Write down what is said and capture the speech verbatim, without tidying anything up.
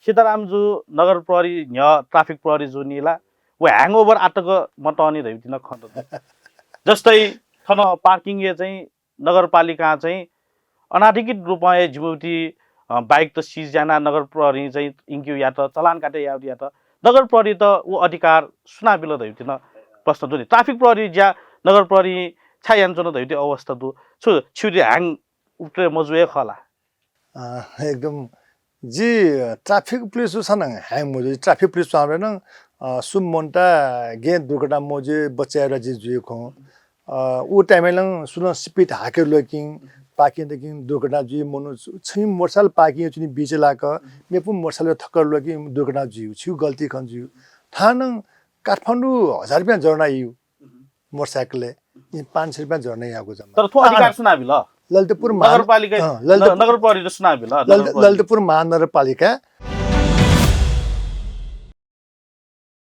सीताराम जु नगर प्रहरी न्ह्यः ट्राफिक प्रहरी जूनि ला, व ह्याङओभर आतक मतःनि धइतिन खँ दु। जस्तै थन पार्किङय् चाहिँ नगरपालिकां चाहिँ अनाधिकृत रूपं हे जिमिगु बाइक त सिज याना नगर प्रहरी चाहिँ इन्क्यु यात, चलान काटे यात। नगर प्रहरी त व अधिकार सुनाबिल धइतिन प्रश्न दु नि। ट्राफिक प्रहरी ज्या नगर प्रहरी छाय् यानाच्वन धइति अवस्था दु। छु छिउति ह्याङ उठे मजु हे खला? एकदम जी। ट्राफिक पुलिस उसानं ह्याङ मजु, ट्राफिक पुलिस स्वांबे नं सुम मोन्टा गें दुर्घटना मजु बच्चा जुइ खो। उ टाइमय् नं सुनं स्पिड हाके लोकिं पार्किङ दकिं दुर्घटना जुइ मनु। छु मोटरसाइकल पार्किङ चुनि बीच लाक मेपु मोटरसाइकल थकर लोकिं दुर्घटना जुइ। छु गल्ती खन जुइ। थानं काठमाडौँ हजार रुपियाँ जर्ना यु मोटरसाइकल पाँच सय रुपियाँ जर्ना यागु जम्मा। तर थ्व अधिकार सुनाबिल? ललितपुर महान- नगरपालिका अँ, ललितपुर- नगर प्रहरी सुनाबिल? ललित- ललितपुर महानगरपालिका